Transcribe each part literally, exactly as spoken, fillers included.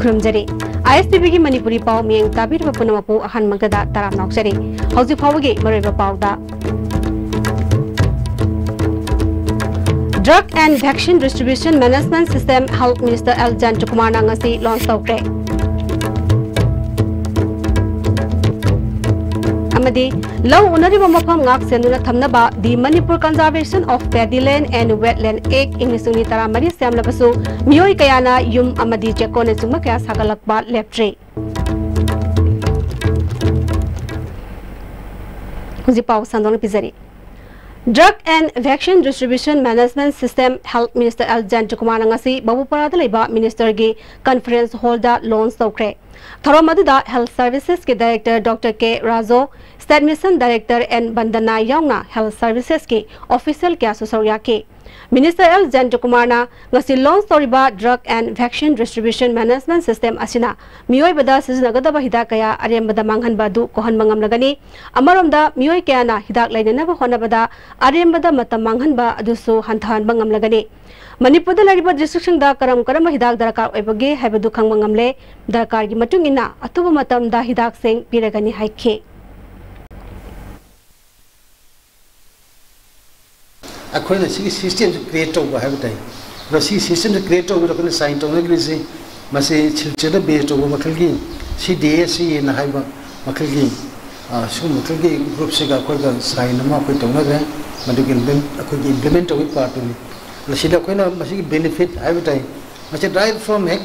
ꯈꯨꯔꯨꯝꯖꯔꯤ꯫ ISTVꯒꯤ ꯃꯅꯤꯄꯨꯔꯤ ꯄꯥꯎ ꯃꯤꯠꯌꯦꯡ ꯇꯥꯕꯤꯔꯤꯕ ꯄꯨꯝꯅꯃꯛꯄꯨ ꯑꯍꯥꯟꯕꯃꯛꯇꯗ ꯇꯔꯥꯝꯅ ꯑꯣꯛꯆꯔꯤ꯫ ꯍꯧꯖꯤꯛ ꯐꯥꯎꯕꯒꯤ ꯃꯔꯨꯑꯣꯏꯕ ꯄꯥꯎꯗ, Drug and Vaccine Distribution Management System Health Minister L ꯖꯌꯟꯇꯀꯨꯃꯥꯔꯅ ꯉꯁꯤ launch ꯇꯧꯈ꯭ꯔꯦ꯫ ꯑꯃꯗꯤ ꯂꯧ ꯎꯅꯔꯤꯕ ꯃꯐꯝ ꯉꯥꯛ ꯁꯦꯟꯗꯨꯅ ꯊꯝꯅꯕ The Manipur Conservation of Paddy Land and Wetland Act ꯏꯪ ꯂꯤꯁꯤꯡ ꯑꯅꯤ ꯇꯔꯥꯃꯔꯤ ꯁꯦꯝꯂꯕꯁꯨ ꯃꯤꯑꯣꯏ ꯀꯌꯥꯅ ꯌꯨꯝ ꯑꯃꯗꯤ ꯆꯦꯛꯀꯣꯟꯅꯆꯤꯡꯕ ꯀꯌꯥ ꯁꯥꯒꯠꯂꯛꯄ ꯂꯦꯞꯇ꯭ꯔꯤ꯫ ꯍꯧꯖꯤꯛ ꯄꯥꯎ ꯁꯟꯗꯣꯛꯅ ꯄꯤꯖꯔꯤ꯫ Drug and Vaccine Distribution Management System Health Minister L ꯖꯌꯟꯇꯀꯨꯃꯥꯔꯅ ꯉꯁꯤ ꯕꯕꯨꯄꯥꯔꯥꯗ ꯂꯩꯕ ministerꯒꯤ conference hallꯗ launch ꯇꯧꯈ꯭ꯔꯦ꯫ ꯊꯧꯔꯝ ꯑꯗꯨꯗ health servicesꯀꯤ director Doctor K ꯔꯥꯖꯣ, state mission director N ꯕꯟꯗꯅꯥ ꯌꯥꯎꯅ health servicesꯀꯤ official ꯀꯌꯥꯁꯨ ꯁꯔꯨꯛ ꯌꯥꯈꯤ꯫ Minister L ꯖꯌꯟꯇꯀꯨꯃꯥꯔꯅ ꯉꯁꯤ launch ꯇꯧꯔꯤꯕ Drug and Vaccine Distribution Management System ꯑꯁꯤꯅ ꯃꯤꯑꯣꯏꯕꯗ ꯁꯤꯖꯤꯟꯅꯒꯗꯕ ꯍꯤꯗꯥꯛ ꯀꯌꯥ ꯑꯔꯦꯝꯕꯗ ꯃꯥꯡꯍꯟꯕ ꯑꯗꯨ ꯀꯣꯛꯍꯟꯕ ꯉꯝꯂꯒꯅꯤ꯫ ꯑꯃꯔꯣꯝꯗ ꯃꯤꯑꯣꯏ ꯀꯌꯥꯅ ꯍꯤꯗꯥꯛ ꯂꯩꯅꯅꯕ ꯍꯣꯠꯅꯕꯗ ꯑꯔꯦꯝꯕꯗ ꯃꯇꯝ ꯃꯥꯡꯍꯟꯕ ꯑꯗꯨꯁꯨ ꯍꯟꯊꯍꯟꯕ ꯉꯝꯂꯒꯅꯤ꯫ ꯃꯅꯤꯄꯨꯔꯗ ꯂꯩꯔꯤꯕ districtꯁꯤꯡꯗ ꯀꯔꯝ ꯀꯔꯝꯕ ꯍꯤꯗꯥꯛ ꯗꯔꯀꯥꯔ ꯑꯣꯏꯕꯒꯦ ꯍꯥꯏꯕꯗꯨ ꯈꯪꯕ ꯉꯝꯂꯦ꯫ ꯗꯔꯀꯥꯔꯒꯤ ꯃꯇꯨꯡ ꯏꯟꯅ ꯑꯊꯨꯕ ꯃꯇꯝꯗ ꯍꯤꯗꯥꯛꯁꯤꯡ ꯄꯤꯔꯒꯅꯤ ꯍꯥꯏꯈꯤ꯫ ꯑꯩꯈꯣꯏꯅ ꯁꯤꯒꯤ systemꯁꯤ create ꯇꯧꯕ ꯍꯥꯏꯕ ꯇꯥꯏ꯫ ꯑꯗꯣ ꯁꯤꯒꯤ systemꯁꯤ create ꯇꯧꯕꯗ ꯑꯩꯈꯣꯏꯅ sign ꯇꯧꯅꯈ꯭ꯔꯤꯁꯤ, ꯃꯁꯤ ꯁꯤꯜꯆꯔꯗ base ꯇꯧꯕ ꯃꯈꯜꯒꯤ CDHCꯅ ꯍꯥꯏꯕ ꯃꯈꯜꯒꯤ, ꯑ, ꯁꯤꯒꯨꯝꯕ ꯃꯈꯜꯒꯤ groupꯁꯤꯒ ꯑꯩꯈꯣꯏꯒ sign ꯑꯃ ꯑꯩꯈꯣꯏ ꯇꯧꯅꯈ꯭ꯔꯦ꯫ ꯃꯗꯨꯒꯤ implement-, ꯑꯩꯈꯣꯏꯒꯤ implement ꯇꯧꯕꯒꯤ partꯇꯨꯅꯤ꯫ ꯑꯗꯣ ꯁꯤꯗ ꯑꯩꯈꯣꯏꯅ ꯃꯁꯤꯒꯤ benefit ꯍꯥꯏꯕ ꯇꯥꯏ, ꯃꯁꯤ right from ꯍꯦꯛ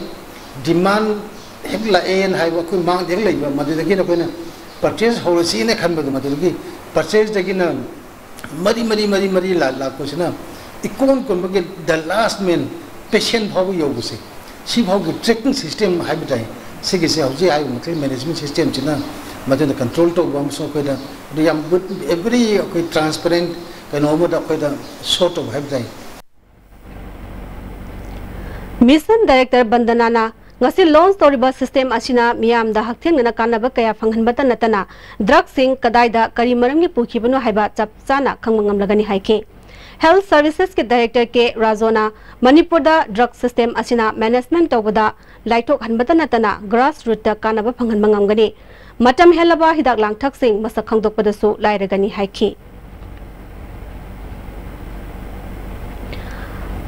demand ꯍꯦꯛ ꯂꯥꯛꯑꯦꯅ ꯍꯥꯏꯕ, ꯑꯩꯈꯣꯏ ꯃꯥꯡꯗ ꯍꯦꯛ ꯂꯩꯕ, ꯃꯗꯨꯗꯒꯤ ꯑꯩꯈꯣꯏꯅ purchase ꯍꯧꯔꯁꯤꯅ ꯈꯟꯕꯗꯣ, ꯃꯗꯨꯗꯒꯤ purchaseꯗꯒꯤꯅ ꯃꯔꯤ, ꯃꯔꯤ, ꯃꯔꯤ, ꯃꯔꯤ ꯂꯥꯛ-, ꯂꯥꯛꯄꯁꯤꯅ ꯏꯀꯣꯟ ꯀꯣꯟꯕꯒꯤ the last man, patient ꯐꯥꯎꯕ ꯌꯧꯕꯁꯦ, ꯁꯤ ꯐꯥꯎꯕꯒꯤ tracking system ꯍꯥꯏꯕ ꯇꯥꯏ꯫ ꯁꯤꯒꯤꯁꯦ ꯍꯧꯖꯤꯛ ꯍꯥꯏꯔꯤꯕ ꯃꯈꯩ management systemꯁꯤꯅ ꯃꯗꯨꯗ control ꯇꯧꯕ ꯑꯃꯁꯨꯡ ꯑꯩꯈꯣꯏꯗ ꯌꯥꯝ good, every ꯑꯩꯈꯣꯏ transparent ꯀꯩꯅꯣ ꯑꯃꯗ ꯑꯩꯈꯣꯏꯗ show ꯇꯧꯕ ꯍꯥꯏꯕ ꯇꯥꯏ꯫ Mission director ꯕꯟꯗꯅꯥꯅ ꯉꯁꯤ launch ꯇꯧꯔꯤꯕ system ꯑꯁꯤꯅ ꯃꯤꯌꯥꯝꯗ ꯍꯛꯊꯦꯡꯅꯅ ꯀꯥꯟꯅꯕ ꯀꯌꯥ ꯐꯪꯍꯟꯕꯇ ꯅꯠꯇꯅ drugꯁꯤꯡ ꯀꯗꯥꯏꯗ ꯀꯔꯤ ꯃꯔꯝꯒꯤ ꯄꯨꯈꯤꯕꯅꯣ ꯍꯥꯏꯕ ꯆꯞ ꯆꯥꯅ ꯈꯪꯕ ꯉꯝꯂꯒꯅꯤ ꯍꯥꯏꯈꯤ꯫ Health Servicesꯀꯤ Director ꯀꯦ ꯔꯥꯖꯣꯅ ꯃꯅꯤꯄꯨꯔꯗ drug system ꯑꯁꯤꯅ management ꯇꯧꯕꯗ ꯂꯥꯏꯊꯣꯛꯍꯟꯕꯇ ꯅꯠꯇꯅ grassrootꯇ ꯀꯥꯟꯅꯕ ꯐꯪꯍꯟꯕ ꯉꯝꯒꯅꯤ꯫ ꯃꯇꯝ ꯍꯦꯜꯂꯕ ꯍꯤꯗꯥꯛ ꯂꯥꯡꯊꯛꯁꯤꯡ ꯃꯁꯛ ꯈꯪꯗꯣꯛꯄꯗꯁꯨ ꯂꯥꯏꯔꯒꯅꯤ ꯍꯥꯏꯈꯤ꯫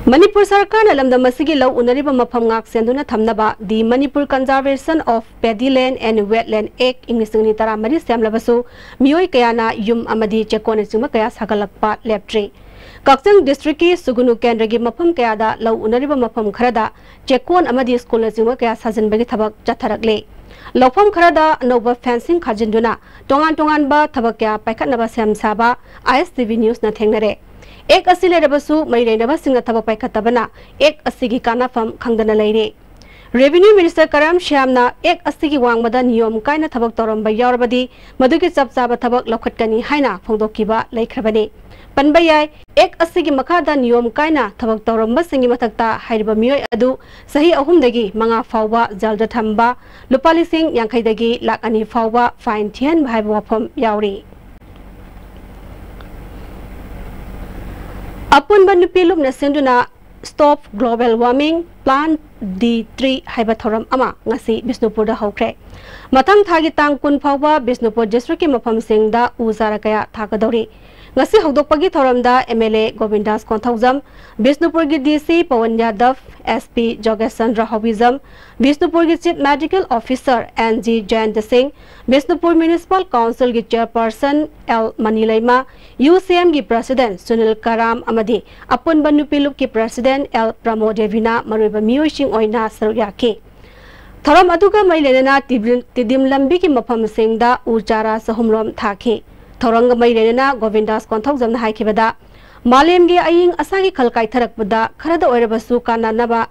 ꯃꯅꯤꯄꯨꯔ ꯁꯔꯀꯥꯔꯅ ꯂꯝꯗꯝ ꯑꯁꯤꯒꯤ ꯂꯧ ꯎꯅꯔꯤꯕ ꯃꯐꯝ ꯉꯥꯛ ꯁꯦꯟꯗꯨꯅ ꯊꯝꯅꯕ The Manipur Conservation of Paddy Land and Wetland Act ꯏꯪ ꯂꯤꯁꯤꯡ ꯑꯅꯤ ꯇꯔꯥꯃꯔꯤ ꯁꯦꯝꯂꯕꯁꯨ ꯃꯤꯑꯣꯏ ꯀꯌꯥꯅ ꯌꯨꯝ ꯑꯃꯗꯤ ꯆꯦꯛꯀꯣꯟꯅꯆꯤꯡꯕ ꯀꯌꯥ ꯁꯥꯒꯠꯂꯛꯄ ꯂꯦꯞꯇ꯭ꯔꯤ꯫ ꯀꯛꯆꯤꯡ districtꯀꯤ ꯁꯨꯒꯨꯅꯨ ꯀꯦꯟꯗ꯭ꯔꯒꯤ ꯃꯐꯝ ꯀꯌꯥꯗ ꯂꯧ ꯎꯅꯔꯤꯕ ꯃꯐꯝ ꯈꯔꯗ ꯆꯦꯛꯀꯣꯟ ꯑꯃꯗꯤ schoolꯅꯆꯤꯡꯕ ꯀꯌꯥ ꯁꯥꯖꯤꯟꯕꯒꯤ ꯊꯕꯛ ꯆꯠꯊꯔꯛꯂꯤ꯫ ꯂꯧꯐꯝ ꯈꯔꯗ ꯑꯅꯧꯕ fencing ꯈꯥꯖꯤꯟꯗꯨꯅ ꯇꯣꯉꯥꯟ ꯇꯣꯉꯥꯟꯕ ꯊꯕꯛ ꯀꯌꯥ ꯄꯥꯏꯈꯠꯅꯕ ꯁꯦꯝ ꯁꯥꯕ ISTV Newsꯅ ꯊꯦꯡꯅꯔꯦ꯫ Act ꯑꯁꯤ ꯂꯩꯔꯕꯁꯨ ꯃꯔꯤ ꯂꯩꯅꯕꯁꯤꯡꯅ ꯊꯕꯛ ꯄꯥꯏꯈꯠꯇꯕꯅ Act ꯑꯁꯤꯒꯤ ꯀꯥꯟꯅꯐꯝ ꯈꯪꯗꯅ ꯂꯩꯔꯦ꯫ Revenue Minister ꯀꯔꯥꯝ ꯁ꯭ꯌꯥꯝꯅ Act ꯑꯁꯤꯒꯤ ꯋꯥꯡꯃꯗ ꯅꯤꯌꯣꯝ ꯀꯥꯏꯅ ꯊꯕꯛ ꯇꯧꯔꯝꯕ ꯌꯥꯎꯔꯕꯗꯤ ꯃꯗꯨꯒꯤ ꯆꯞ ꯆꯥꯕ ꯊꯕꯛ ꯂꯧꯈꯠꯀꯅꯤ ꯍꯥꯏꯅ ꯐꯣꯡꯗꯣꯛꯈꯤꯕ ꯂꯩꯈ꯭ꯔꯕꯅꯤ꯫ ꯄꯟꯕ ꯌꯥꯏ, Act ꯑꯁꯤꯒꯤ ꯃꯈꯥꯗ ꯅꯤꯌꯣꯝ ꯀꯥꯏꯅ ꯊꯕꯛ ꯇꯧꯔꯝꯕꯁꯤꯡꯒꯤ ꯃꯊꯛꯇ ꯍꯥꯏꯔꯤꯕ ꯃꯤꯑꯣꯏ ꯑꯗꯨ ꯆꯍꯤ ꯑꯍꯨꯝꯗꯒꯤ ꯃꯉꯥ ꯐꯥꯎꯕ jailꯗ ꯊꯝꯕ, ꯂꯨꯄꯥ ꯂꯤꯁꯤꯡ ꯌꯥꯡꯈꯩꯗꯒꯤ ꯂꯥꯈ ꯑꯅꯤ ꯐꯥꯎꯕ fine ꯊꯤꯍꯟꯕ ꯍꯥꯏꯕ ꯋꯥꯐꯝ ꯌꯥꯎꯔꯤ꯫ ꯑꯄꯨꯟꯕ ꯅꯨꯄꯤ ꯂꯨꯞꯅ ꯁꯤꯟꯗꯨꯅ Stop Global Warming, Plant the Tree ꯍꯥꯏꯕ ꯊꯧꯔꯝ ꯑꯃ ꯉꯁꯤ ꯕꯤꯁꯅꯨꯄꯨꯔꯗ ꯍꯧꯈ꯭ꯔꯦ꯫ ꯃꯊꯪ ꯊꯥꯒꯤ ꯇꯥꯡ ꯀꯨꯟ ꯐꯥꯎꯕ ꯕꯤꯁꯅꯨꯄꯨꯔ districtꯀꯤ ꯃꯐꯝꯁꯤꯡꯗ ꯎ ꯆꯥꯔꯥ ꯀꯌꯥ ꯊꯥꯒꯗꯧꯔꯤ꯫ ꯉꯁꯤ ꯍꯧꯗꯣꯛꯄꯒꯤ ꯊꯧꯔꯝꯗ MLA ꯒꯣꯕꯤꯟꯗꯥꯁ ꯀꯣꯟꯊꯧꯖꯝ, ꯕꯤꯁꯅꯨꯄꯨꯔꯒꯤ DC ꯄꯋꯟ ꯌꯥꯗꯕ, SP ꯖꯣꯒꯦꯁ Chandra ꯍꯥꯎꯕꯤꯖꯝ, ꯕꯤꯁꯅꯨꯄꯨꯔꯒꯤ Chief Medical Officer N G ꯖꯌꯟꯇ ꯁꯤꯡ, Bishnupur Municipal Councilꯒꯤ Chairperson L ꯃꯅꯤꯂꯩꯃ, UCMꯒꯤ President Sunil ꯀꯔꯥꯝ ꯑꯃꯗꯤ ꯑꯄꯨꯟꯕ ꯅꯨꯄꯤ ꯂꯨꯞꯀꯤ President L ꯄ꯭ꯔꯃꯣꯗꯦꯕꯤꯅ ꯃꯔꯨꯑꯣꯏꯕ ꯃꯤꯑꯣꯏꯁꯤꯡ ꯑꯣꯏꯅ ꯁꯔꯨꯛ ꯌꯥꯈꯤ꯫ ꯊꯧꯔꯝ ꯑꯗꯨꯒ ꯃꯔꯤ ꯂꯩꯅꯅ ꯇꯤꯗꯤꯝ, ꯇꯤꯗꯤꯝ ꯂꯝꯕꯤꯒꯤ ꯃꯐꯝꯁꯤꯡꯗ ꯎ ꯆꯥꯔꯥ ꯆꯍꯨꯝ ꯔꯣꯝ ꯊꯥꯈꯤ꯫ ꯊꯧꯔꯝꯒ ꯃꯔꯤ ꯂꯩꯅꯅ ꯒꯣꯕꯤꯟꯗꯥꯁ ꯀꯣꯟꯊꯧꯖꯝꯅ ꯍꯥꯏꯈꯤꯕꯗ, ꯃꯥꯂꯦꯝꯒꯤ ꯑꯏꯪ ꯑꯁꯥꯒꯤ ꯈꯜ ꯀꯥꯏꯊꯔꯛꯄꯗ ꯈꯔꯗ ꯑꯣꯏꯔꯕꯁꯨ ꯀꯥꯟꯅꯅꯕ,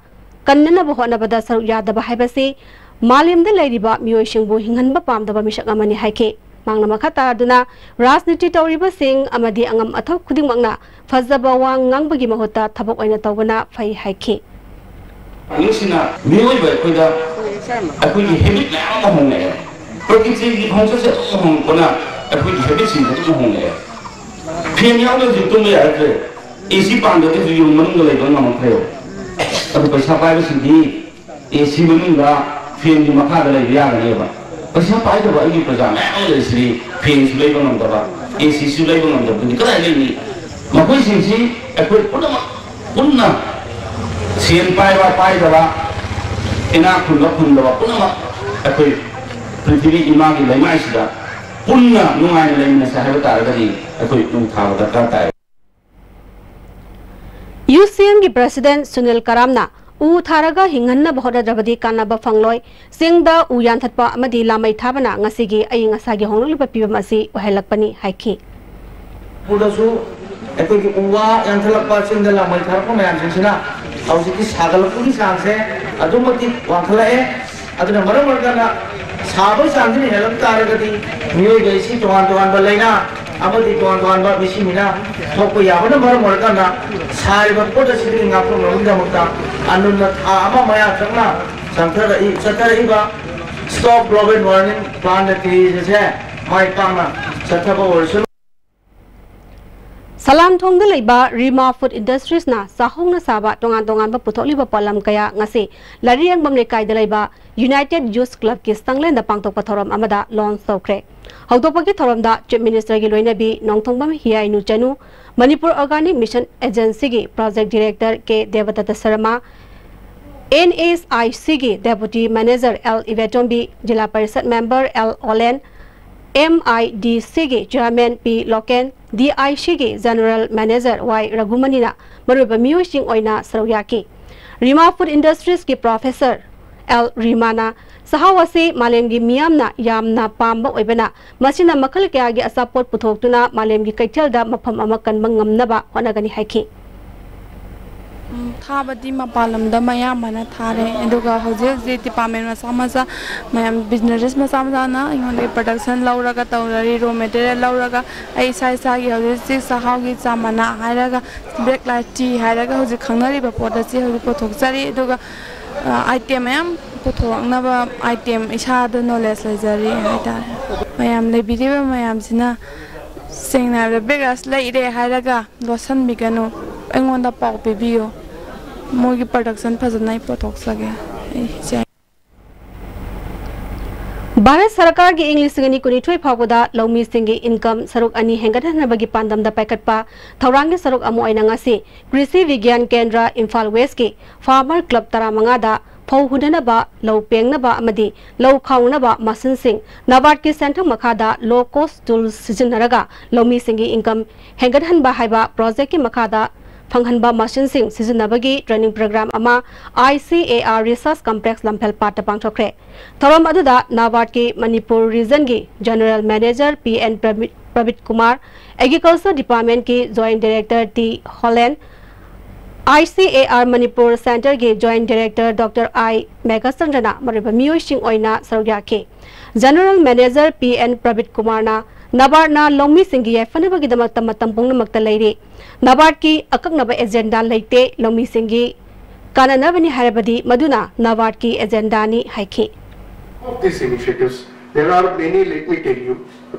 ꯀꯟꯅꯅꯕ ꯍꯣꯠꯅꯕꯗ ꯁꯔꯨꯛ ꯌꯥꯗꯕ ꯍꯥꯏꯕꯁꯤ ꯃꯥꯂꯦꯝꯗ ꯂꯩꯔꯤꯕ ꯃꯤꯑꯣꯏꯁꯤꯡꯕꯨ ꯍꯤꯡꯍꯟꯕ ꯄꯥꯝꯗꯕ ꯃꯤꯁꯛ ꯑꯃꯅꯤ ꯍꯥꯏꯈꯤ꯫ ꯃꯍꯥꯛꯅ ꯃꯈꯥ ꯇꯥꯗꯨꯅ ꯔꯥꯖꯅꯤꯇꯤ ꯇꯧꯔꯤꯕꯁꯤꯡ ꯑꯃꯗꯤ ꯑꯉꯝ ꯑꯊꯧ ꯈꯨꯗꯤꯡꯃꯛꯅ ꯐꯖꯕ ꯋꯥ ꯉꯥꯡꯕꯒꯤ ꯃꯍꯨꯠꯇ ꯊꯕꯛ ꯑꯣꯏꯅ ꯇꯧꯕꯅ ꯐꯩ ꯍꯥꯏꯈꯤ꯫ ꯃꯁꯤꯅ ꯃꯤꯑꯣꯏꯕ ꯑꯩꯈꯣꯏꯗ ꯑꯩꯈꯣꯏꯒꯤ habit ꯃꯌꯥꯝ ꯑꯃ ꯍꯣꯡꯂꯛꯑꯦ꯫ ꯄ꯭ꯔꯀꯤꯇꯤꯒꯤ ꯈꯣꯡꯆꯠꯁꯦ ꯑꯗꯨꯝ ꯍꯣꯡꯉꯛꯄꯅ ꯑꯩꯈꯣꯏꯒꯤ habitꯁꯤꯡꯁꯦ ꯑꯗꯨꯝ ꯍꯣꯡꯂꯛꯑꯦ꯫ Fan ꯌꯥꯎꯗ꯭ꯔꯗꯤ ꯇꯨꯝꯕ ꯌꯥꯔꯛꯇ꯭ꯔꯦ꯫ ꯑꯦ ꯁꯤ ꯄꯥꯟꯗ꯭ꯔꯗꯤ ꯍꯧꯖꯤꯛ ꯌꯨꯝ ꯃꯅꯨꯡꯗ ꯂꯩꯕ ꯉꯝꯃꯛꯇ꯭ꯔꯦꯕ꯫ ꯑꯗꯨ ꯄꯩꯁꯥ ꯄꯥꯏꯕꯁꯤꯡꯗꯤ ꯑꯦ ꯁꯤ ꯃꯅꯨꯡꯗ ꯐꯦꯟꯒꯤ ꯃꯈꯥꯗ ꯂꯩꯕ ꯌꯥꯒꯅꯦꯕ꯫ ꯄꯩꯁꯥ ꯄꯥꯏꯗꯕ ꯑꯩꯒꯤ ꯄ꯭ꯔꯖꯥ ꯃꯌꯥꯝ ꯑꯃ ꯂꯩꯔꯤꯁꯤꯗꯤ ꯐꯦꯟꯁꯨ ꯂꯩꯕ ꯉꯝꯗꯕ, ꯑꯦ ꯁꯤꯁꯨ ꯂꯩꯕ ꯉꯝꯗꯕꯗꯨꯗꯤ ꯀꯗꯥꯏ ꯂꯩꯅꯤ? ꯃꯈꯣꯏꯁꯤꯡꯁꯤ ꯑꯩꯈꯣꯏ ꯄꯨꯝꯅꯃꯛ ꯄꯨꯟꯅ, ꯁꯦꯟ ꯄꯥꯏꯕ ꯄꯥꯏꯗꯕ, ꯏꯅꯥꯛ ꯈꯨꯟꯕ ꯈꯨꯟꯗꯕ ꯄꯨꯝꯅꯃꯛ ꯑꯩꯈꯣꯏ ꯄ꯭ꯔꯤꯊꯤꯕꯤ ꯏꯃꯥꯒꯤ ꯂꯩꯃꯥꯏꯁꯤꯗ ꯄꯨꯟꯅ ꯅꯨꯡꯉꯥꯏꯅ ꯂꯩꯃꯤꯟꯅꯁꯦ ꯍꯥꯏꯕ ꯇꯥꯔꯒꯗꯤ ꯑꯩꯈꯣꯏ ꯎ ꯊꯥꯕ ꯗꯔꯀꯥꯔ ꯇꯥꯏ꯫ ꯌꯨ ꯁꯤ ꯑꯦꯟꯒꯤ ꯄ꯭ꯔꯁꯤꯗꯦꯟꯠ ꯁꯨꯅꯤꯜ ꯀꯔꯥꯝꯅ ꯎ ꯊꯥꯔꯒ ꯍꯤꯡꯍꯟꯅꯕ ꯍꯣꯠꯅꯗ꯭ꯔꯕꯗꯤ ꯀꯥꯟꯅꯕ ꯐꯪꯂꯣꯏ, ꯆꯤꯡꯗ ꯎ ꯌꯥꯟꯊꯠꯄ ꯑꯃꯗꯤ ꯂꯥꯃꯩ ꯊꯥꯕꯅ ꯉꯁꯤꯒꯤ ꯑꯏꯪ ꯑꯁꯥꯒꯤ ꯍꯣꯡꯂꯛꯂꯤꯕ ꯐꯤꯕꯝ ꯑꯁꯤ ꯑꯣꯏꯍꯜꯂꯛꯄꯅꯤ ꯍꯥꯏꯈꯤ꯫ ꯃꯅꯤꯄꯨꯔꯗꯁꯨ ꯑꯩꯈꯣꯏꯒꯤ ꯎ ꯋꯥ ꯌꯥꯟꯊꯠꯂꯛꯄ, ꯆꯤꯡꯗ ꯂꯥꯃꯩ ꯊꯥꯔꯛꯄ ꯃꯌꯥꯝꯁꯤꯡꯁꯤꯅ ꯍꯧꯖꯤꯛꯇꯤ ꯁꯥꯒꯠꯂꯛꯄꯒꯤ ꯆꯥꯡꯁꯦ ꯑꯗꯨꯛ ꯃꯇꯤꯛ ꯋꯥꯡꯈꯠꯂꯛꯑꯦ꯫ ꯑꯗꯨꯅ ꯃꯔꯝ ꯑꯣꯏꯔꯀꯥꯟꯗ ꯁꯥꯕꯒꯤ ꯆꯥꯡꯁꯤꯅ ꯍꯦꯜꯂꯛ ꯇꯥꯔꯒꯗꯤ ꯃꯤꯑꯣꯏꯕ ꯑꯁꯤ ꯇꯣꯉꯥꯟ ꯇꯣꯉꯥꯟꯕ ꯂꯥꯏꯅꯥ ꯑꯃꯗꯤ ꯇꯣꯉꯥꯟ ꯇꯣꯉꯥꯟꯕ ꯃꯤꯁꯤ ꯃꯤꯅꯥ ꯊꯣꯛꯄ ꯌꯥꯕꯅ ꯃꯔꯝ ꯑꯣꯏꯔꯀꯥꯟꯗ ꯁꯥꯔꯤꯕ ꯄꯣꯠ ꯑꯁꯤꯗꯒꯤ ꯉꯥꯛꯊꯣꯛꯅꯕꯒꯤꯗꯃꯛꯇ ꯑꯅꯨꯟꯅ ꯊꯥ ꯑꯃ ꯃꯌꯥ ꯆꯪꯅ ꯆꯪꯊꯔꯛꯏ ꯆꯠꯊꯔꯛꯏꯕ Stop Global Warming Plan ꯅ ꯀꯔꯤꯁꯦ ꯃꯥꯏ ꯄꯥꯛꯅ ꯆꯠꯊꯕ ꯑꯣꯏꯔꯁꯅꯨ꯫ ꯁꯂꯥꯝꯊꯣꯡꯗ ꯂꯩꯕ ꯔꯤꯃꯥ ꯐꯨꯗ ꯏꯟꯗꯁꯇ꯭ꯔꯤꯁꯅ ꯆꯥꯍꯧꯅ ꯁꯥꯕ ꯇꯣꯉꯥꯟ ꯇꯣꯉꯥꯟꯕ ꯄꯨꯊꯣꯛꯂꯤꯕ ꯄꯣꯠꯂꯝ ꯀꯌꯥ ꯉꯁꯤ ꯂꯥꯔꯤꯌꯦꯡꯕꯝ ꯂꯩꯀꯥꯏꯗ ꯂꯩꯕ ꯌꯨꯅꯥꯏꯇꯦꯗ ꯌꯨꯊ ꯀ꯭ꯂꯕꯀꯤ ꯆꯪꯂꯦꯟꯗ ꯄꯥꯡꯊꯣꯛꯄ ꯊꯧꯔꯝ ꯑꯃꯗ ꯂꯣꯟꯆ ꯇꯧꯈ꯭ꯔꯦ꯫ ꯍꯧꯗꯣꯛꯄꯒꯤ ꯊꯧꯔꯝꯗ ꯆꯤꯐ ꯃꯤꯅꯤꯁꯇꯔꯒꯤ ꯂꯣꯏꯅꯕꯤ ꯅꯣꯡꯊꯣꯡꯕꯝ ꯍꯤꯌꯥꯏꯅꯨ ꯆꯅꯨ, ꯃꯅꯤꯄꯨꯔ ꯑꯣꯔꯒꯥꯅꯤꯛ ꯃꯤꯁꯟ ꯑꯦꯖꯦꯟꯁꯤꯒꯤ project director K Debdatta Sharma, N S I ꯁꯤꯒꯤ deputy manager L Ibetombi, zila parishad member L Olen, M I D ꯁꯤꯒꯤ chairman P local, D I ꯁꯤꯒꯤ ꯖꯦꯅꯔꯦꯜ ꯃꯦꯅꯦꯖꯔ ꯋꯥꯏ ꯔꯘꯨꯃꯅꯤꯅ ꯃꯔꯨꯑꯣꯏꯕ ꯃꯤꯑꯣꯏꯁꯤꯡ ꯑꯣꯏꯅ ꯁꯔꯨꯛ ꯌꯥꯈꯤ꯫ ꯔꯤꯃꯥ ꯐꯨꯗ ꯏꯟꯗꯁꯇ꯭ꯔꯤꯁꯀꯤ ꯄ꯭ꯔꯣꯐꯦꯁꯔ ꯑꯦꯜ ꯔꯤꯃꯥꯅ ꯆꯥꯛꯍꯥꯎ ꯑꯁꯤ ꯃꯥꯂꯦꯝꯒꯤ ꯃꯤꯌꯥꯝꯅ ꯌꯥꯝꯅ ꯄꯥꯝꯕ ꯑꯣꯏꯕꯅ, ꯃꯁꯤꯅ ꯃꯈꯜ ꯀꯌꯥꯒꯤ ꯑꯆꯥꯄꯣꯠ ꯄꯨꯊꯣꯛꯇꯨꯅ ꯃꯥꯂꯦꯝꯒꯤ ꯀꯩꯊꯦꯜꯗ ꯃꯐꯝ ꯑꯃ ꯀꯟꯕ ꯉꯝꯅꯕ ꯍꯣꯠꯅꯒꯅꯤ ꯍꯥꯏꯈꯤ꯫ ꯎꯝ, ꯊꯥꯕꯗꯤ ꯃꯄꯥꯟ ꯂꯝꯗ ꯃꯌꯥꯝꯕꯅ ꯊꯥꯔꯦ, ꯑꯗꯨꯒ ꯍꯧꯖꯤꯛ ꯍꯧꯖꯤꯛ ꯗꯤꯄꯥꯔꯠꯃꯦꯟ ꯃꯆꯥ ꯃꯆꯥ ꯃꯌꯥꯝ, ꯕꯤꯖꯤꯅꯦꯁ ꯃꯆꯥ ꯃꯆꯥꯅ ꯑꯩꯉꯣꯟꯗꯒꯤ ꯄ꯭ꯔꯗꯛꯁꯟ ꯂꯧꯔꯒ ꯇꯧꯖꯔꯤ, ꯔꯣ ꯃꯦꯇꯔꯤꯌꯦꯜ ꯂꯧꯔꯒ ꯑꯩ ꯏꯁꯥ ꯏꯁꯥꯒꯤ ꯍꯧꯖꯤꯛ ꯍꯧꯖꯤꯛ ꯆꯥꯛꯍꯥꯎꯒꯤ ꯆꯥ ꯃꯅꯥ ꯍꯥꯏꯔꯒ, ꯕ꯭ꯂꯦꯛ ꯂꯥꯏꯠ ꯇꯤ ꯍꯥꯏꯔꯒ ꯍꯧꯖꯤꯛ ꯈꯪꯅꯔꯤꯕ ꯄꯣꯠ ꯑꯁꯤ ꯍꯧꯖꯤꯛ ꯄꯨꯊꯣꯛꯆꯔꯤ꯫ ꯑꯗꯨꯒ ꯑꯥꯏꯇꯦꯝ ꯃꯌꯥꯝ ꯄꯨꯊꯣꯔꯛꯅꯕ ꯑꯥꯏꯇꯦꯝ ꯏꯁꯥꯗ ꯅꯣꯂꯦꯖ ꯂꯩꯖꯔꯤ ꯍꯥꯏꯇꯥꯔꯦ꯫ ꯃꯌꯥꯝ ꯂꯩꯕꯤꯔꯤꯕ ꯃꯌꯥꯝꯁꯤꯅ ꯁꯦꯡꯅ ꯍꯥꯏꯔꯕꯗ ꯕꯦꯒꯥꯁ ꯂꯩꯔꯦ ꯍꯥꯏꯔꯒ ꯂꯣꯠꯁꯟꯕꯤꯒꯅꯨ꯫ ꯑꯩꯉꯣꯟꯗ ꯄꯥꯎ ꯄꯤꯕꯤꯌꯨ꯫ ꯃꯣꯏꯒꯤ ꯄ꯭ꯔꯗꯛꯁꯟ ꯐꯖꯅ ꯑꯩ ꯄꯨꯊꯣꯛꯆꯒꯦ꯫ ꯑꯩ ꯁꯦ- ꯚꯥꯔꯠ ꯁꯔꯀꯥꯔꯒꯤ ꯏꯪ ꯂꯤꯁꯤꯡ ꯑꯅꯤ ꯀꯨꯟꯅꯤꯊꯣꯏ ꯐꯥꯎꯕꯗ ꯂꯧꯃꯤꯁꯤꯡꯒꯤ ꯏꯟꯀꯝ ꯁꯔꯨꯛ ꯑꯅꯤ ꯍꯦꯟꯒꯠꯍꯟꯅꯕꯒꯤ ꯄꯥꯟꯗꯝꯗ ꯄꯥꯏꯈꯠꯄ ꯊꯧꯔꯥꯡꯒꯤ ꯁꯔꯨꯛ ꯑꯃ ꯑꯣꯏꯅ ꯉꯁꯤ ꯀ꯭ꯔꯤꯁꯤ ꯕꯤꯒ꯭ꯌꯥꯟ ꯀꯦꯟꯗ꯭ꯔ ꯏꯝꯐꯥꯜ ꯋꯦꯁꯀꯤ ꯐꯥꯔꯃꯔ ꯀ꯭ꯂꯕ ꯇꯔꯥꯃꯉꯥꯗ ꯐꯧ ꯍꯨꯟꯅꯅꯕ, ꯂꯧ ꯄꯦꯡꯅꯕ ꯑꯃꯗꯤ ꯂꯧ ꯈꯥꯎꯅꯕ ꯃꯁꯤꯟꯁꯤꯡ ꯅꯕꯥꯔꯠꯀꯤ ꯁꯦꯟꯊꯪ ꯃꯈꯥꯗ ꯂꯣ ꯀꯣꯁ ꯇꯨꯜꯁ ꯁꯤꯖꯤꯟꯅꯔꯒ ꯂꯧꯃꯤꯁꯤꯡꯒꯤ ꯏꯟꯀꯝ ꯍꯦꯟꯒꯠꯍꯟꯕ ꯍꯥꯏꯕ ꯄ꯭ꯔꯣꯖꯦꯛꯀꯤ ꯃꯈꯥꯗ ꯐꯪꯍꯟꯕ ꯃꯁꯤꯟꯁꯤꯡ ꯁꯤꯖꯤꯟꯅꯕꯒꯤ ꯇ꯭ꯔꯦꯅꯤꯡ ꯄ꯭ꯔꯣꯒ꯭ꯔꯥꯝ ꯑꯃ ꯑꯥꯏ C A R research complex ꯂꯝꯐꯦꯜ ꯄꯥꯠꯇ ꯄꯥꯡꯊꯣꯛꯈ꯭ꯔꯦ꯫ ꯊꯧꯔꯝ ꯑꯗꯨꯗ ꯅꯥꯕꯥꯔꯠꯀꯤ ꯃꯅꯤꯄꯨꯔ ꯔꯤꯖꯟꯒꯤ general manager P N Prabit Kumar, agriculture ꯗꯤꯄꯥꯔꯠꯃꯦꯟꯠꯀꯤ joint director T Holen, I C A R Manipur ꯁꯦꯟꯇꯔꯒꯤ ꯖꯣꯏꯟꯠ ꯗꯥꯏꯔꯦꯛꯇꯔ ꯗꯣꯛꯇꯔ ꯑꯥꯏ ꯃꯦꯘꯆꯟꯗ꯭ꯔꯅ ꯃꯔꯨꯑꯣꯏꯕ ꯃꯤꯑꯣꯏꯁꯤꯡ ꯑꯣꯏꯅ ꯁꯔꯨꯛ ꯌꯥꯈꯤ꯫ General manager P N Prabit ꯀꯨꯃꯥꯔꯅ ꯅꯕꯥꯔꯠꯅ ꯂꯧꯃꯤꯁꯤꯡꯒꯤ ꯌꯥꯏꯐꯅꯕꯒꯤꯗꯃꯛꯇ ꯃꯇꯝ ꯄꯨꯝꯅꯃꯛꯇ ꯂꯩꯔꯤ꯫ ꯅꯕꯥꯔꯠꯀꯤ ꯑꯀꯛꯅꯕ ꯑꯦꯖꯦꯟꯗꯥ ꯂꯩꯇꯦ, ꯂꯧꯃꯤꯁꯤꯡꯒꯤ ꯀꯥꯟꯅꯅꯕꯅꯤ ꯍꯥꯏꯔꯕꯗꯤ ꯃꯗꯨꯅ ꯅꯕꯥꯔꯠꯀꯤ ꯑꯦꯖꯦꯟꯗꯥꯅꯤ ꯍꯥꯏꯈꯤ꯫ Of these initiatives, there are many, let me tell you,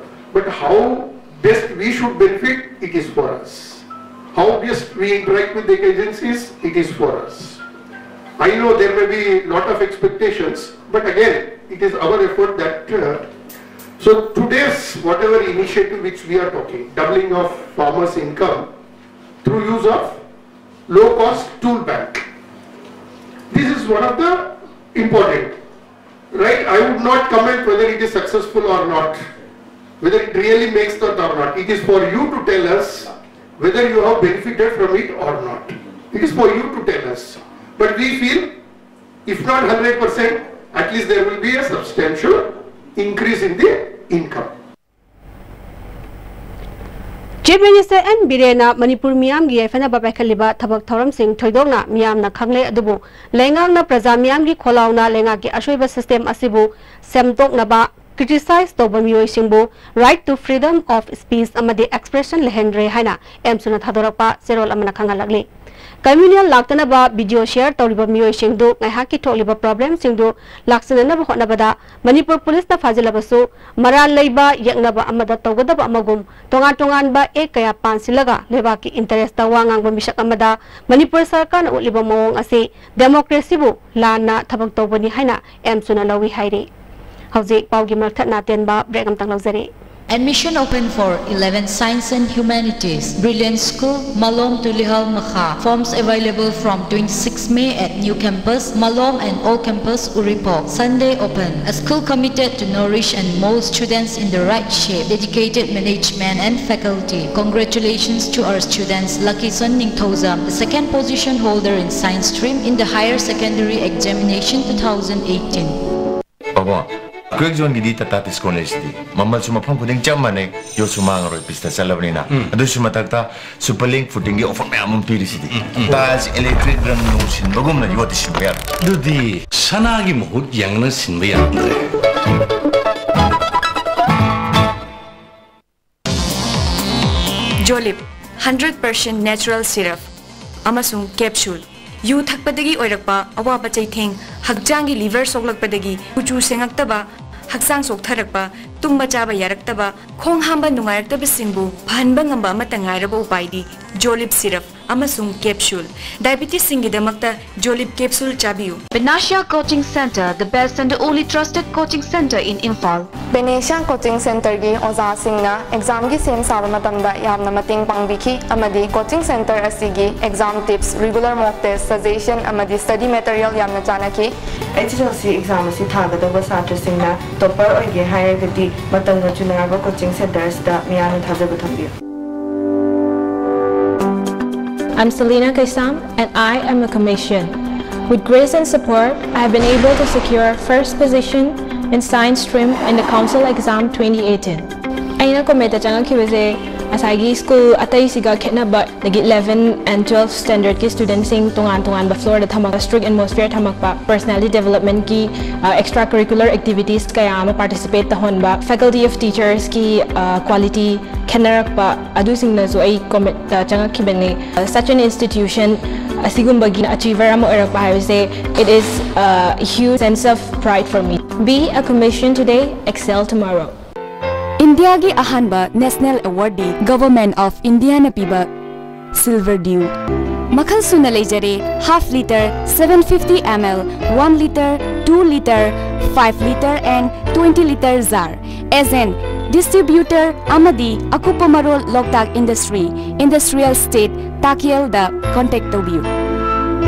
but how best we should benefit, it is for us. How best we interact with the agencies, it is for us. I know there may be lot of expectations, but again, it is our effort that, uh, so today's whatever initiative which we are talking, doubling of farmers' income through use of low cost tool bank. This is one of the important, right? I would not comment whether it is successful or not, whether it really makes that or not. It is for you to tell us whether you have benefited from it or not. It is for you to tell us. But we feel, if not hundred percent, at least there will be a substantial increase in the income. Chief minister N ꯕꯤꯔꯦꯟꯅ ꯃꯅꯤꯄꯨꯔ ꯃꯤꯌꯥꯝꯒꯤ ꯌꯥꯏꯐꯅꯕ ꯄꯥꯏꯈꯠꯂꯤꯕ ꯊꯕꯛ ꯊꯧꯔꯝꯁꯤꯡ ꯊꯣꯏꯗꯣꯛꯅ ꯃꯤꯌꯥꯝꯅ ꯈꯪꯂꯦ, ꯑꯗꯨꯕꯨ ꯂꯩꯉꯥꯛꯅ ꯄ꯭ꯔꯖꯥ ꯃꯤꯌꯥꯝꯒꯤ ꯈꯣꯜꯂꯥꯎꯅ ꯂꯩꯉꯥꯛꯀꯤ ꯑꯁꯣꯏꯕ ꯁꯤꯁꯇꯦꯝ ꯑꯁꯤꯕꯨ ꯁꯦꯝꯗꯣꯛꯅꯕ ꯀ꯭ꯔꯤꯇꯤꯁꯥꯏꯖ ꯇꯧꯕ ꯃꯤꯑꯣꯏꯁꯤꯡꯕꯨ right to freedom of speech ꯑꯃꯗꯤ expression ꯂꯩꯍꯟꯗ꯭ꯔꯦ ꯍꯥꯏꯅ ꯑꯦꯝꯁꯨꯅ ꯊꯥꯗꯣꯔꯛꯄ ꯆꯦꯔꯣꯜ ꯑꯃꯅ ꯈꯪꯍꯜꯂꯛꯂꯤ꯫ Communal ꯂꯥꯛꯇꯅꯕ video share ꯇꯧꯔꯤꯕ ꯃꯤꯑꯣꯏꯁꯤꯡꯗꯨ ꯉꯥꯏꯍꯥꯛꯀꯤ ꯊꯣꯛꯂꯤꯕ problemꯁꯤꯡꯗꯨ ꯂꯥꯛꯁꯤꯟꯅꯅꯕ ꯍꯣꯠꯅꯕꯗ ꯃꯅꯤꯄꯨꯔ ꯄꯨꯂꯤꯁꯅ ꯐꯥꯖꯤꯜꯂꯕꯁꯨ, ꯃꯔꯥꯜ ꯂꯩꯕ ꯌꯦꯛꯅꯕ ꯑꯃꯗ ꯇꯧꯒꯗꯕ ꯑꯃꯒꯨꯝ, ꯇꯣꯉꯥꯟ ꯇꯣꯉꯥꯟꯕ act ꯀꯌꯥ ꯄꯥꯟꯁꯤꯜꯂꯒ ꯂꯩꯕꯥꯛꯀꯤ interestꯇ ꯋꯥ ꯉꯥꯡꯕ ꯃꯤꯁꯛ ꯑꯃꯗ ꯃꯅꯤꯄꯨꯔ ꯁꯔꯀꯥꯔꯅ ꯎꯠꯂꯤꯕ ꯃꯑꯣꯡ ꯑꯁꯤ democracyꯕꯨ ꯂꯥꯟꯅ ꯊꯕꯛ ꯇꯧꯕꯅꯤ ꯍꯥꯏꯅ ꯑꯦꯝꯁꯨꯅ ꯂꯧꯏ ꯍꯥꯏꯔꯤ꯫ ꯍꯧꯖꯤꯛ ꯄꯥꯎꯒꯤ ꯃꯔꯛ ꯊꯠꯅ ꯇꯦꯟꯕ break ꯑꯃꯇꯪ ꯂꯧꯖꯔꯤ꯫ Admission open for eleven Science and Humanities, Brilliant School, Malom Tulihal Makha. Forms available from twenty-six May at New Campus, Malom, and Old Campus, Uripok. Sunday open. A school committed to nourish and mold students in the right shape. Dedicated management and faculty. Congratulations to our students, Lucky Son Ningthoujam, the second position holder in science stream in the higher secondary examination two thousand eighteen. ꯄꯥꯕꯨꯡ, quake ꯖꯣꯟꯒꯤꯗꯤ Tata discount ꯂꯩꯁꯤꯗꯤ꯫ ꯃꯃꯜꯁꯨ ꯃꯐꯝ ꯈꯨꯗꯤꯡ ꯆꯞ ꯃꯥꯟꯅꯩ, ꯌꯣꯠꯁꯨ ꯃꯥꯡꯉꯔꯣꯏ, ꯄꯤꯁꯇ ꯆꯠꯂꯕꯅꯤꯅ꯫ ꯎꯝ꯫ ꯑꯗꯨꯁꯨ ꯃꯊꯛꯇ super link ꯐꯨꯇꯤꯡꯒꯤ offer ꯃꯌꯥꯝ ꯑꯃ ꯄꯤꯔꯤꯁꯤꯗꯤ꯫ ꯎꯝ, ꯎꯝ꯫ ꯇꯥꯏꯜꯁ, ꯏꯂꯦꯛꯇ꯭ꯔꯤꯛ, ꯔꯪ ꯅꯨꯡ ꯁꯤꯟꯕꯒꯨꯝꯅ ꯌꯣꯠꯇꯤ ꯁꯤꯟꯕ ꯌꯥꯔꯣꯏ꯫ ꯑꯗꯨꯗꯤ ꯁꯅꯥꯒꯤ ꯃꯍꯨꯠ ꯌꯥꯡꯅ ꯁꯤꯟꯕ ꯌꯥꯔꯝꯗ꯭ꯔꯦ꯫ ꯖꯣꯂꯤꯞ, hundred percent natural syrup ꯑꯃꯁꯨꯡ capsule꯫ ꯌꯨ ꯊꯛꯄꯗꯒꯤ ꯑꯣꯏꯔꯛꯄ ꯑꯋꯥꯕ ꯆꯩꯊꯦꯡ, ꯍꯛꯆꯥꯡꯒꯤ liver ꯁꯣꯛꯂꯛꯄꯗꯒꯤ ꯀꯨꯆꯨ ꯁꯦꯡꯉꯛꯇꯕ, ꯍꯛꯆꯥꯡ ꯆꯣꯛꯊꯔꯛꯄ, ꯇꯨꯝꯕ ꯆꯥꯕ ꯌꯥꯔꯛꯇꯕ, ꯈꯣꯡ ꯍꯥꯝꯕ ꯅꯨꯡꯉꯥꯏꯔꯛꯇꯕꯁꯤꯡꯕꯨ ꯐꯍꯟꯕ ꯉꯝꯕ ꯑꯃꯠꯇ ꯉꯥꯏꯔꯕ ꯎꯄꯥꯏꯗꯤ ꯖꯣꯂꯤꯞ syrup ꯑꯃꯁꯨꯡ capsule꯫ Diabetesꯁꯤꯡꯒꯤꯗꯃꯛꯇ ꯖꯣꯂꯤꯞ capsule ꯆꯥꯕꯤꯌꯨ꯫ Panacea Coaching Centre, the best and the only trusted coaching centre in Imphal. Panacea Coaching Centreꯒꯤ ꯑꯣꯖꯥꯁꯤꯡꯅ examꯒꯤ ꯁꯦꯝ ꯁꯥꯕ ꯃꯇꯝꯗ ꯌꯥꯝꯅ ꯃꯇꯦꯡ ꯄꯥꯡꯕꯤꯈꯤ ꯑꯃꯗꯤ coaching centre ꯑꯁꯤꯒꯤ exam tips, regular mock test, suggestion ꯑꯃꯗꯤ study material ꯌꯥꯝꯅ ꯆꯥꯟꯅꯈꯤ꯫ HSLC exam ꯑꯁꯤ ꯊꯥꯒꯗꯧꯕ ꯁꯥꯇ꯭ꯔꯁꯤꯡꯅ topper ꯑꯣꯏꯒꯦ ꯍꯥꯏꯔꯒꯗꯤ ꯃꯇꯝꯒ ꯆꯨꯅꯔꯕ coaching centre ꯑꯁꯤꯗ ꯃꯤꯌꯥꯝꯅ ꯊꯥꯖꯕ ꯊꯝꯕꯤꯌꯨ꯫ I'm Selena Kaisam and I am a Cometian. With grace and support, I have been able to secure first position in science stream in the council exam twenty eighteen. ꯑꯩꯅ ꯀꯣꯃꯦꯠꯇ ꯆꯪꯉꯛꯈꯤꯕꯁꯦ ꯉꯁꯥꯏꯒꯤ school ꯑꯇꯩꯁꯤꯒ ꯈꯦꯠꯅꯕ, ꯑꯗꯒꯤ eleven and twelve standardꯀꯤ studentꯁꯤꯡ ꯇꯣꯉꯥꯟ ꯇꯣꯉꯥꯟꯕ floorꯗ ꯊꯝꯃꯒ strict atmosphere ꯊꯝꯃꯛꯄ, personality developmentꯀꯤ, ꯑ, extra curricular activities ꯀꯌꯥ ꯑꯃ participate ꯇꯧꯍꯟꯕ, faculty of teachersꯀꯤ, ꯑ, quality ꯈꯦꯠꯅꯔꯛꯄ, ꯑꯗꯨꯁꯤꯡꯅꯁꯨ ꯑꯩ commitꯇ ꯆꯪꯉꯛꯈꯤꯕꯅꯤ꯫ ꯑ, such an institution ꯑꯁꯤꯒꯨꯝꯕꯒꯤ achiever ꯑꯃ ꯑꯣꯏꯔꯛꯄ ꯍꯥꯏꯕꯁꯦ, it is a huge sense of pride for me. Be a commission today, excel tomorrow. ꯏꯟꯗꯤꯌꯥꯒꯤ ꯑꯍꯥꯟꯕ national awardꯗꯤ Government of Indiaꯅ ꯄꯤꯕ Silver Dew꯫ ꯃꯈꯜ ꯁꯨꯅ ꯂꯩꯖꯔꯦ, half litre, seven fifty ml, one litre, two litre, five litre and twenty litre jar꯫ Agent, distributor ꯑꯃꯗꯤ ꯑꯀꯨꯞꯄ ꯃꯔꯣꯜ ꯂꯣꯛꯇꯥꯛ Industry, Industrial Estate, ꯇꯥꯀꯦꯜꯗ contact ꯇꯧꯕꯤꯌꯨ꯫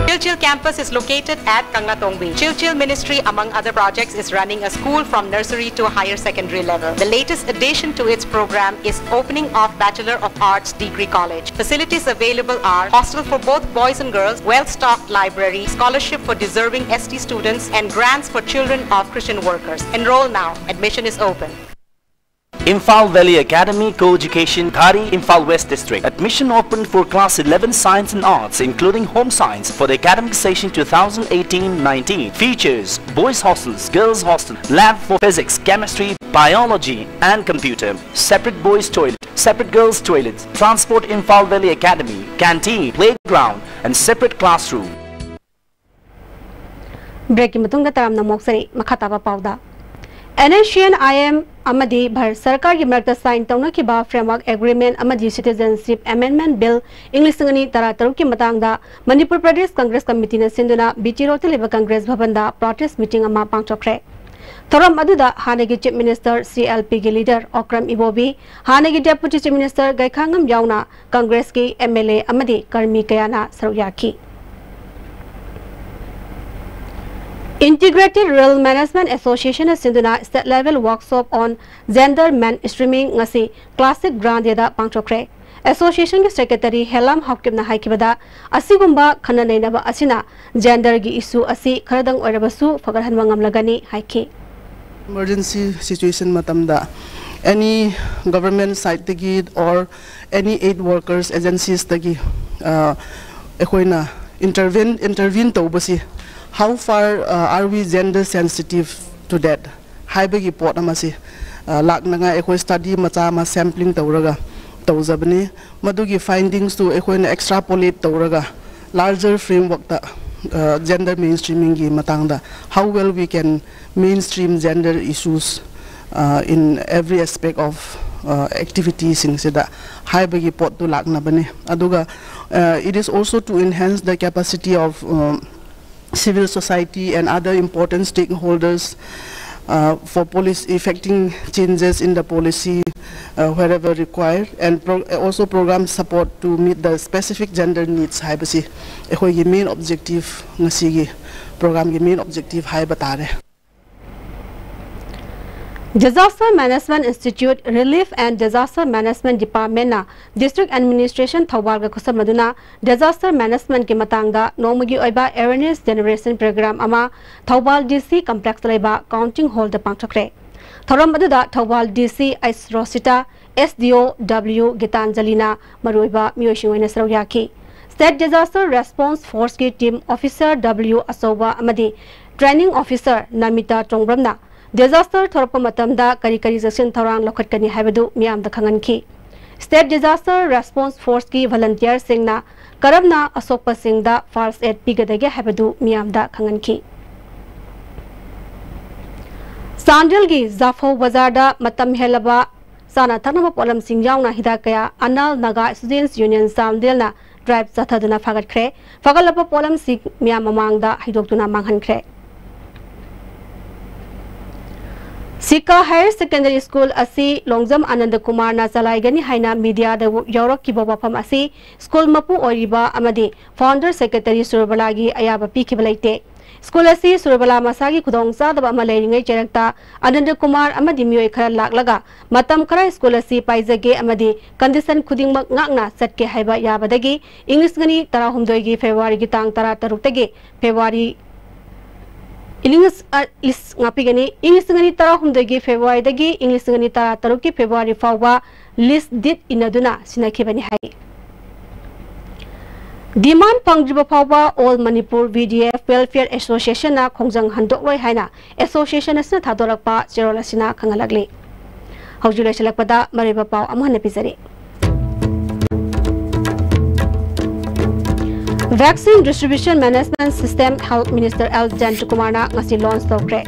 Chilchil campus is located at Kanglatongbi. Chilchil Ministry, among other projects, is running a school from nursery to higher secondary level. The latest addition to its program is opening of Bachelor of Arts Degree College. Facilities available are hostel for both boys and girls, well-stocked library, scholarship for deserving S T students, and grants for children of Christian workers. Enroll now. Admission is open. Imphal Valley Academy, co-education, Ghari, Imphal West District. Admission open for class eleven Science and Arts, including Home Science, for the academic session two thousand eighteen nineteen. Features: boys hostels, girls hostel, lab for physics, chemistry, biology, and computer. Separate boys toilet, separate girls toilet. Transport: Imphal Valley Academy, canteen, playground, and separate classroom. Breakꯀꯤ ꯃꯇꯨꯡꯗ ꯇꯔꯥꯝꯅ ꯑꯃꯨꯛ ꯁꯔꯤ ꯃꯈꯥ ꯇꯥꯕ ꯄꯥꯎꯗ꯫ NSCN IM ꯑꯃꯗꯤ ꯚꯥꯔꯠ ꯁꯔꯀꯥꯔꯒꯤ ꯃꯔꯛꯇ sign ꯇꯧꯅꯈꯤꯕ Framework Agreement ꯑꯃꯗꯤ Citizenship Amendment Bill ꯏꯪ ꯂꯤꯁꯤꯡ ꯑꯅꯤ ꯇꯔꯥ ꯇꯔꯨꯛꯀꯤ ꯃꯇꯥꯡꯗ ꯃꯅꯤꯄꯨꯔ ꯄ꯭ꯔꯗꯦꯁ ꯀꯪꯒ꯭ꯔꯦꯁ ꯀꯃꯤꯇꯤꯅ ꯁꯤꯟꯗꯨꯅ BT Roadꯇ ꯂꯩꯕ ꯀꯪꯒ꯭ꯔꯦꯁ ꯚꯕꯟꯗ protest meeting ꯑꯃ ꯄꯥꯡꯊꯣꯛꯈ꯭ꯔꯦ꯫ ꯊꯧꯔꯝ ꯑꯗꯨꯗ ꯍꯥꯟꯅꯒꯤ Chief Minister CLPꯒꯤ leader ꯑꯣꯀ꯭ꯔꯝ ꯏꯕꯣꯕꯤ, ꯍꯥꯟꯅꯒꯤ Deputy Chief Minister ꯒꯩꯈꯥꯉꯝ ꯌꯥꯎꯅ ꯀꯪꯒ꯭ꯔꯦꯁꯀꯤ MLA ꯑꯃꯗꯤ ꯀꯔꯃꯤ ꯀꯌꯥꯅ ꯁꯔꯨꯛ ꯌꯥꯈꯤ꯫ Integrated Rural Management Associationꯅ ꯁꯤꯟꯗꯨꯅ State Level Workshop on Gender Mainstreaming ꯉꯁꯤ Classic Grandada ꯄꯥꯡꯊꯣꯛꯈ꯭ꯔꯦ꯫ Associationꯒꯤ secretary ꯍꯦꯂꯥꯝ ꯍꯥꯎꯀꯤꯞꯅ ꯍꯥꯏꯈꯤꯕꯗ, ꯑꯁꯤꯒꯨꯝꯕ ꯈꯟꯅ ꯅꯩꯅꯕ ꯑꯁꯤꯅ genderꯒꯤ issue ꯑꯁꯤ ꯈꯔꯗꯪ ꯑꯣꯏꯔꯕꯁꯨ ꯐꯒꯠꯍꯟꯕ ꯉꯝꯂꯒꯅꯤ ꯍꯥꯏꯈꯤ꯫ Emergency situation ꯃꯇꯝꯗ Any government side ꯗꯒꯤ or any aid workers agencies ꯗꯒꯤ ꯑꯩꯈꯣꯏꯅ intervene intervene ꯇꯧꯕꯁꯤ, how far are we gender sensitive to that ꯍꯥꯏꯕꯒꯤ ꯄꯣꯠ ꯑꯃꯁꯤ ꯂꯥꯛꯅꯉꯥꯏ ꯑꯩꯈꯣꯏ study ꯃꯆꯥ ꯑꯃ sampling ꯇꯧꯔꯒ ꯇꯧꯖꯕꯅꯤ꯫ ꯃꯗꯨꯒꯤ findings ꯇꯨ ꯑꯩꯈꯣꯏꯅ extrapolate ꯇꯧꯔꯒ larger framework ꯇ gender mainstreaming ꯒꯤ ꯃꯇꯥꯡꯗ how well we can mainstream gender issues in every aspect of activity ꯁꯤꯡꯁꯤꯗ ꯍꯥꯏꯕꯒꯤ ꯄꯣꯠꯇꯨ ꯂꯥꯛꯅꯕꯅꯤ꯫ ꯑꯗꯨꯒ it is also to enhance the capacity of civil society and other important stakeholders for policy effecting changes in the policy wherever required, and also program support to meet the specific gender needs ꯍꯥꯏꯕꯁꯤ ꯑꯩꯈꯣꯏꯒꯤ main objective, ꯉꯁꯤꯒꯤ program ꯒꯤ main objective ꯍꯥꯏꯕ ꯇꯥꯔꯦ꯫ Disaster Management Institute, Relief and Disaster Management Department ꯅ District Administration ꯊꯧꯕꯥꯜꯒ ꯈꯨꯠꯁꯝꯅꯗꯨꯅ Disaster Management ꯀꯤ ꯃꯇꯥꯡꯗ ꯅꯣꯡꯃꯒꯤ ꯑꯣꯏꯕ awareness generation program ꯑꯃ ꯊꯧꯕꯥꯜ D C Complex ꯇ ꯂꯩꯕ Counting Hall ꯗ ꯄꯥꯡꯊꯣꯛꯈ꯭ꯔꯦ꯫ ꯊꯧꯔꯝ ꯑꯗꯨꯗ Thoubal D C H Rosita, S D O W ꯒꯤꯇꯥꯟꯖꯂꯤꯅ ꯃꯔꯨꯑꯣꯏꯕ ꯃꯤꯑꯣꯏꯁꯤꯡ ꯑꯣꯏꯅ ꯁꯔꯨꯛ ꯌꯥꯈꯤ꯫ State Disaster Response Force ꯀꯤ Team Officer W ꯑꯆꯧꯕ ꯑꯃꯗꯤ Training Officer ꯅꯃꯤꯇꯥ ꯇꯣꯡꯕ꯭ꯔꯝꯅ disaster ꯊꯣꯔꯛꯄ ꯃꯇꯝꯗ ꯀꯔꯤ ꯀꯔꯤ ꯆꯦꯛꯁꯤꯟ ꯊꯧꯔꯥꯡ ꯂꯧꯈꯠꯀꯅꯤ ꯍꯥꯏꯕꯗꯨ ꯃꯤꯌꯥꯝꯗ ꯈꯪꯍꯟꯈꯤ꯫ State Disaster Response Force ꯀꯤ volunteer ꯁꯤꯡꯅ ꯀꯔꯝꯅ ꯑꯁꯣꯛꯄꯁꯤꯡꯗ first aid ꯄꯤꯒꯗꯒꯦ ꯍꯥꯏꯕꯗꯨ ꯃꯤꯌꯥꯝꯗ ꯈꯪꯍꯟꯈꯤ꯫ ꯆꯥꯟꯗꯦꯜꯒꯤ ꯖꯥꯐꯧ ꯕꯖꯥꯔꯗ ꯃꯇꯝ ꯍꯦꯜꯂꯕ ꯆꯥꯅ ꯊꯛꯅꯕ ꯄꯣꯠꯂꯝꯁꯤꯡ ꯌꯥꯎꯅ ꯍꯤꯗꯥꯛ ꯀꯌꯥ Anal Naga Students Union ꯆꯥꯟꯗꯦꯜꯅ drive ꯆꯠꯊꯗꯨꯅ ꯐꯥꯒꯠꯈ꯭ꯔꯦ꯫ ꯐꯒꯠꯂꯕ ꯄꯣꯠꯂꯝꯁꯤꯡ ꯃꯤꯌꯥꯝ ꯃꯃꯥꯡꯗ ꯍꯩꯗꯣꯛꯇꯨꯅ ꯃꯥꯡꯍꯟꯈ꯭ꯔꯦ꯫ ꯁꯤꯀꯥ Higher Secondary School ꯑꯁꯤ ꯂꯣꯡꯖꯝ ꯑꯅꯟꯗ ꯀꯨꯃꯥꯔꯅ ꯆꯂꯥꯏꯒꯅꯤ ꯍꯥꯏꯅ media ꯗ ꯌꯥꯎꯔꯛꯈꯤꯕ ꯋꯥꯐꯝ ꯑꯁꯤ school ꯃꯄꯨ ꯑꯣꯏꯔꯤꯕ ꯑꯃꯗꯤ founder secretary ꯁꯨꯔꯕꯂꯥꯒꯤ ꯑꯌꯥꯕ ꯄꯤꯈꯤꯕ ꯂꯩꯇꯦ꯫ School ꯑꯁꯤ ꯁꯨꯔꯕꯂꯥ ꯃꯁꯥꯒꯤ ꯈꯨꯗꯣꯡꯆꯥꯗꯕ ꯑꯃ ꯂꯩꯔꯤꯉꯩ ꯆꯩꯔꯛꯇ ꯑꯅꯟꯗ ꯀꯨꯃꯥꯔ ꯑꯃꯗꯤ ꯃꯤꯑꯣꯏ ꯈꯔ ꯂꯥꯛꯂꯒ ꯃꯇꯝ ꯈꯔ school ꯑꯁꯤ ꯄꯥꯏꯖꯒꯦ ꯑꯃꯗꯤ condition ꯈꯨꯗꯤꯡꯃꯛ ꯉꯥꯛꯅ ꯆꯠꯀꯦ ꯍꯥꯏꯕ ꯌꯥꯕꯗꯒꯤ ꯏꯪ ꯂꯤꯁꯤꯡ ꯑꯅꯤ ꯇꯔꯥꯍꯨꯝꯗꯣꯏꯒꯤ February ꯒꯤ ꯇꯥꯡ ꯇꯔꯥꯇꯔꯨꯛꯇꯒꯤ February ꯏꯪ ꯂꯤꯁ-, ꯑ, ꯂꯤꯁ ꯉꯥꯛꯄꯤꯒꯅꯤ꯫ ꯏꯪ ꯂꯤꯁꯤꯡ ꯑꯅꯤ ꯇꯔꯥꯍꯨꯝꯗꯣꯏꯒꯤ ꯐꯦꯕ꯭ꯔꯨꯋꯥꯔꯤꯗꯒꯤ ꯏꯪ ꯂꯤꯁꯤꯡ ꯑꯅꯤ ꯇꯔꯥꯇꯔꯨꯛꯀꯤ ꯐꯦꯕ꯭ꯔꯨꯋꯥꯔꯤ ꯐꯥꯎꯕ ꯂꯤꯁ ꯗꯤꯗ ꯏꯟꯅꯗꯨꯅ ꯁꯤꯟꯅꯈꯤꯕꯅꯤ ꯍꯥꯏ꯫ ꯗꯤꯃꯥꯟ ꯐꯪꯗ꯭ꯔꯤꯕ ꯐꯥꯎꯕ All Manipur V D F Welfare Association ꯅ ꯈꯣꯡꯖꯪ ꯍꯟꯗꯣꯛꯂꯣꯏ ꯍꯥꯏꯅ ꯑꯦꯁꯣꯁꯤꯌꯦꯁꯟ ꯑꯁꯤꯅ ꯊꯥꯗꯣꯔꯛꯄ ꯆꯦꯔꯣꯜ ꯑꯁꯤꯅ ꯈꯪꯍꯜꯂꯛꯂꯤ꯫ ꯍꯧꯖꯤꯛ ꯂꯣꯏꯁꯤꯜꯂꯛꯄꯗ ꯃꯔꯨꯑꯣꯏꯕ ꯄꯥꯎ ꯑꯃꯨꯛ ꯍꯟꯅ ꯄꯤꯖꯔꯤ꯫ Vaccine Distribution Management System Health Minister L ꯖꯌꯟꯇꯀꯨꯃꯥꯔꯅ ꯉꯁꯤ ꯂꯣꯟꯆ ꯇꯧꯈ꯭ꯔꯦ꯫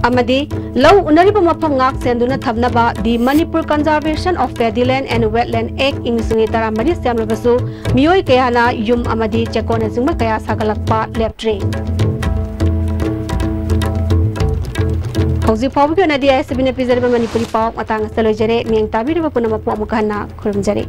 ꯑꯃꯗꯤ ꯂꯧ ꯎꯅꯔꯤꯕ ꯃꯐꯝ ꯉꯥꯛ ꯁꯦꯟꯗꯨꯅ ꯊꯝꯅꯕ The Manipur Conservation of Paddy Land and Wetland Act ꯏꯪ ꯂꯤꯁꯤꯡ ꯑꯅꯤ ꯇꯔꯥꯃꯔꯤ ꯁꯦꯝꯂꯕꯁꯨ ꯃꯤꯑꯣꯏ ꯀꯌꯥꯅ ꯌꯨꯝ ꯑꯃꯗꯤ ꯆꯦꯛꯀꯣꯟꯅꯆꯤꯡꯕ ꯀꯌꯥ ꯁꯥꯒꯠꯂꯛꯄ ꯂꯦꯞꯇ꯭ꯔꯤ꯫ ꯍꯧꯖꯤꯛ ꯐꯥꯎꯕꯒꯤ ꯑꯣꯏꯅꯗꯤ ꯑꯥꯏ ꯑꯦꯁ ꯕꯤꯅ ꯄꯤꯖꯔꯤꯕ ꯃꯅꯤꯄꯨꯔꯤ ꯄꯥꯎ ꯃꯇꯥꯡ ꯑꯁꯤꯗ ꯂꯣꯏꯖꯔꯦ꯫ ꯃꯤꯠꯌꯦꯡ ꯇꯥꯕꯤꯔꯤꯕ ꯄꯨꯝꯅꯃꯛꯄꯨ ꯑꯃꯨꯛ ꯍꯟꯅ ꯈꯨꯔꯨꯝꯖꯔꯤ꯫